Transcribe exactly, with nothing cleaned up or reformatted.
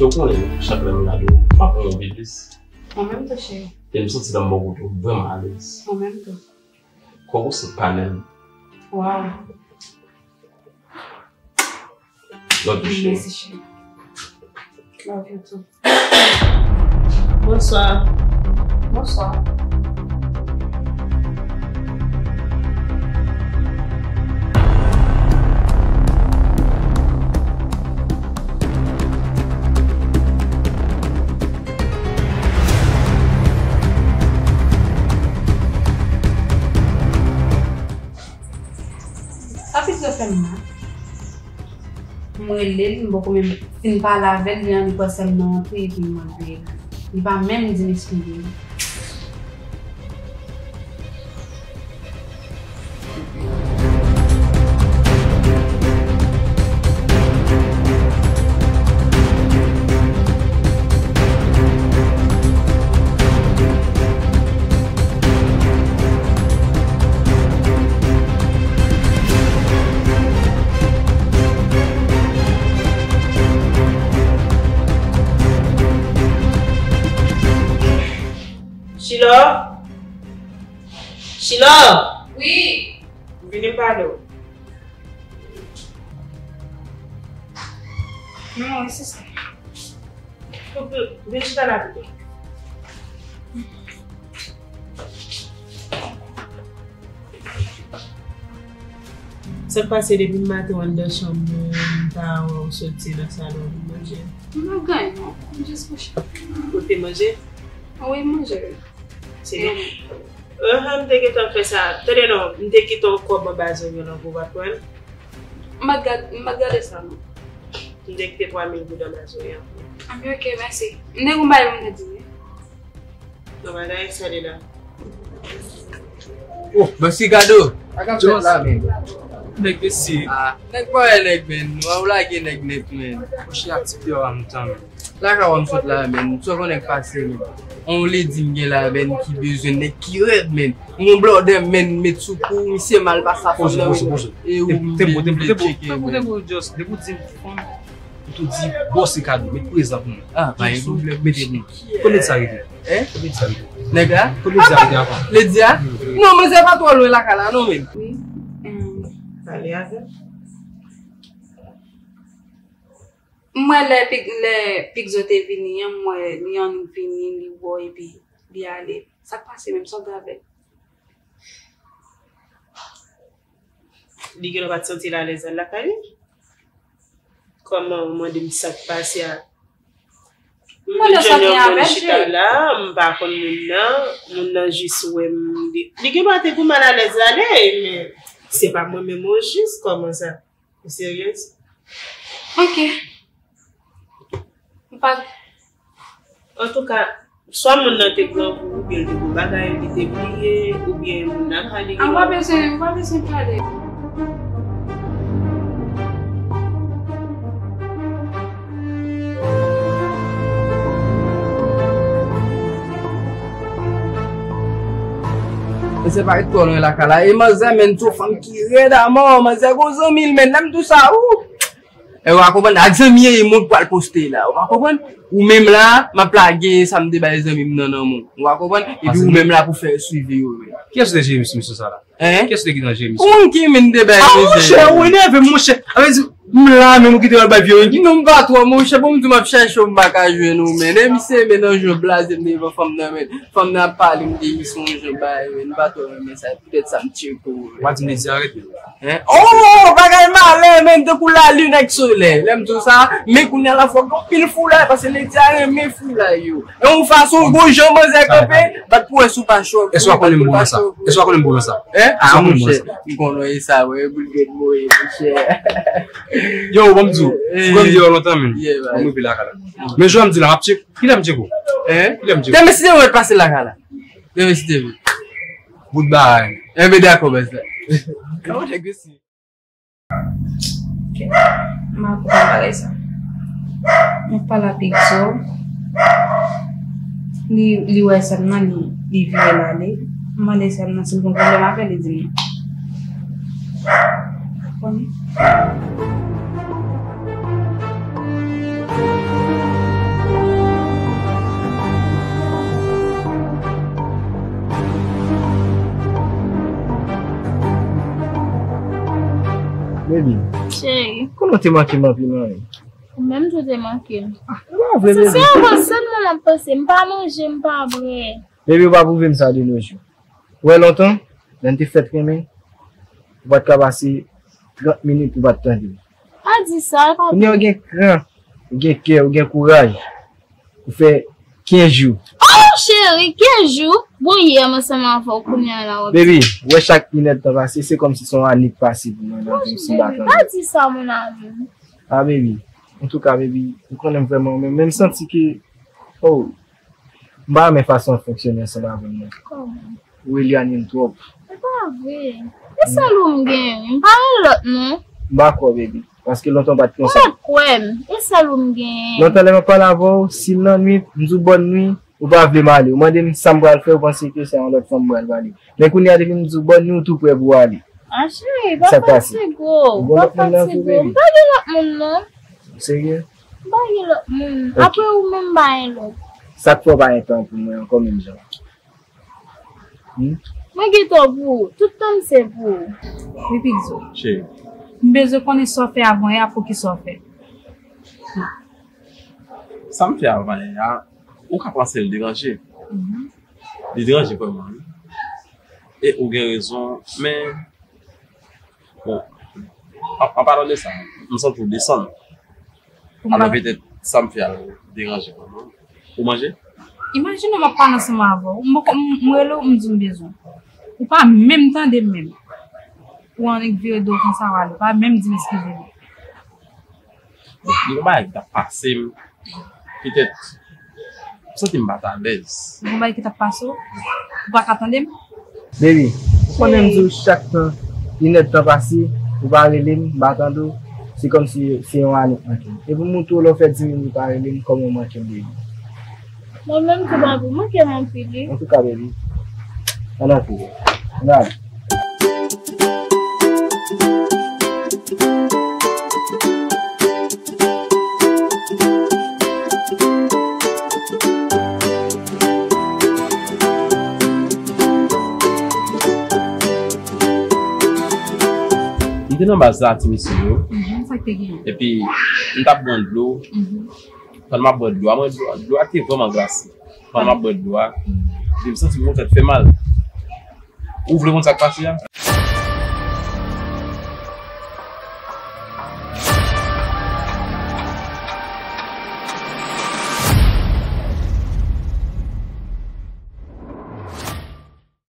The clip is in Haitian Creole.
Ou konnen, chak lè m gade w, m ap anvi plis. Mwen menm tou, cheri. E m santi nan m bò kote w vrèman alèz. Mwen menm tou. Kòk ou sot pa nèm. Waw. Love you, cheri. Mèsi, cheri. Love you too. Bonswa. Bonswa. Sa pitit la fè m mal. M rele l, m poko menm fin pale avè l, li annik pran sèl m nan yon pri epi l mande l. Li pa menm di m eksplike l. Chilò? Chilò! Wi. Vini m pale w. Non, wi, sista. Vin chita la pito. Sa k pase depi maten w anndan chanm mwen, m pa wè w soti nan salon vin manje? M pa gen anyen non, m jis kouche. Ou te manje? Wi, m manje. Se byen. Ahan, m te gentan fè sa. Tande non, m te kite yon kòb anba zòrèy lan pou w pa t wè l. M pa t gad-, m pa t gade sa non. M te kite twa mil goud anba zòrèy lan. Anben, ok, mèsi. M te gon bagay pou m te di w wi. Non, bagay sa li la. Oh, mèsi Kado. Sa k ap fèt la menm? Nèg mesye. Ah, nèg pa wè nèg menm. Nou lage nèg nèt menm. Monchè, aktivite yo pa m tan menm. Lakay w a m sot la menm. Sa w konnen k pase menm. On ledi m gen la menm ki bezwen nèg ki rèd menm. Yon blòdè menm met sou kou, misye mal pase a fanm nan menm. E ou menm vle tcheke menm. Tempo, tempo, just, depi w di m fanm, ou tou di bòs e Kado, met prezan pou mwen. Ah, pa gen pwoblèm, mete pou mwen. Kote sa rete? Hein? Kote sa rete? Nèg la? Kote sa rete avan? Ledi a? Non, manzè pa twò lwen lakay la non menm. Wi. Pale avè m. M wè lè Pig-, lè Pigzo te vini an, m wè li annik vini, li wè w epi li ale. Sa k pase menm, sa w te avè l? Li genlè pa t santi l alèz al lakay li. Kòman ou mande m sa k pase a? M vin jwenn yon moun chita la, m pa konn moun nan, moun nan jis wè m, li, li gen dwa te pou mal alèz l ale, men se pa mwen menm ojis, kòman sa? Ou seryez? Ok. M pa Antouka, swa moun nan te pran kou, oubyen l te gon bagay, li te bliye, oubyen moun nan pale. A, w pa bezwen, w pa bezwen pale. Mesye pa ret twò lwen lakay la. E manzè, menm, se yon fanm ki rèd amò. Manzè gon zanmi l, menm, lè m di w sa, ou. E w a konprann, ak zanmi e moun pral poste la, w a konprann? Ou menm la, m ap lage sa m te bay zanmi m nan nan men w, w a konprann? Epi ou menm la pou fè swivi yo menm. Kiyès ou te jere misyon sa la? Hein? Kiyès ou te gen nan jere misyon? Ou konn ki men m te bay. Ah, monchè, ou enève m, monchè. A vle di, m la menm ou kite w al bay vye Wendy? Non, m pa twò, monchè, bon, m di w m ap chèche w, m pa ka jwenn ou, men. E misye, men nan jan blaze m devan fanm nan, men. Fanm nan ap pale m de misyon, jan bay, men. M pa twò renmen sa. Poutèt sa m tcheke w. Ou pa di m Ledi a rete. Hein? Oh, bagay malè, menm tankou lalin ak solèy. Lè m di w sa, men kounye a la fòk gen anpil foulay, paske Ledi a renmen foulay yo. E yon fason, gon jan manzè kanpe, bat pou wè si w pa chòk. Èske w konnen m bon sa? Èske w konnen m bon sa? Hein? Ah, monchè, m konnen sa, wè, boul gèt mwen, monchè. Yo, bon, m di w, fougan m deyò lontan, men. Bon, m rive lakay la. Men jodi a m di la, m ap tcheke. Kilè m tcheke w? Hein? Kilè m tcheke w? Demen si te mwen pase lakay la. Demen si te mwen. Bout bagay. Enben dakò, baz la. Kòman nèg yo si? Ok. M ap pran bagay sa. M ap pale ak Pigzo. Li, li wè sè m nan, li, li vire l ale. M mande sè m nan si l gen pwoblèm avè l, li di m non. Konnen. Baby, cheri, konnen w te manke m anpil, man. Ou menm tou te manke m. Ah, e pa vre, baby. Se yon bon sèl moun ap panse. M pa manje, m pa bwè. Baby, ou pa pwouve m sa de nos jours. Ou wè lontan, lè n te fèk renmen, ou pa t ka pase trant minit ou pa t tande m. Pa di sa, e pa vre. Kounye a ou gen kran, ou gen kè, ou gen kouraj. Ou fè kenz jou. Oh, cheri, kenz jou? Bon, yè m ansanm avè w, kounye a la w ap di. Baby, ou wè chak inèdtan pase, se kòmsi se yon ane k pase pou mwen nan vi m si m pa tande. Pa di sa, mon amour. Ah, baby. Antouka, baby, ou konnen m vrèman renmen w, men m santi ke, oh, m pa renmen fason w fonksyone ansanm avè m nan. Kòman? Ou elwanye m twòp. Se pa vre. E sèl ou m genyen, wi. M pa gen lòt, non. M pa kwè w, baby. Paske lontan w pa t konsa. Ou mèt kwè m. E sèl ou m genyen. Lontan lè m ap pale avè w, si l nan nwit, m di w bòn nwi, ou pa vle m ale. Ou mande m sa m pral fè, ou panse ke se yon lòt fanm m pral pale. Men kounye a, depi m di w bòn nwi, ou tou prè pou w ale. Ah, cheri, pa fatige w. Pa fatige w. M pa gen lòt moun, non. Ou serye? M pa gen lòt moun. Ok. Apre ou menm, m pa gen lòt. Sa k fè w pa gen tan pou mwen ankò menm jan? Hmm? Mwen gentan pou ou. Tout tan m se pou ou. Wi, Pigzo. Cheri. M bezwen konnen sa w fè avan yè a, poukisa w fè. Sa m fè avan yè a, ou ka panse l deranje. Mhm. Li deranje vrèman, wi. E ou gen rezon, men, bon, an, an palan de sa, m santi w desann. Alò, petèt, sa m fè a deranje w, non? Ou manje? Imajine w m ap pale ansanm avè w. M poko, m, m rele w, m di w m bezwen w. Ou pa menm tande m menm. Ou annik vire do w konsa w ale. Ou pa menm di m eskize m. Bon, gen yon bagay ki t ap pase m. Petèt, m santi m pa t alèz. Gen yon bagay ki t ap pase w? Ou pa ka tande m? Baby, ou konnen m di w chak tan, inèdtan pase, ou pa rele m, m pa tande w, se kòmsi se yon ane k manke m. Epi m montre w lè w fè dis minit ou pa rele m, kòman w manke m, baby. Mwen menm tou, baby, ou manke m anpil, wi. Antouka, baby, ann antre. Ann ale. Li te nan baz la, ti mesye yo. Mhm, sa k te genyen? Epi, m t ap bwè dlo. Mhm. Pandan m ap bwè dlo a, mwen, dlo, dlo a te vrèman glase. Pandan m ap bwè dlo a, epi m santi m yon tèt fè mal. Ou vle konn sa k pase a?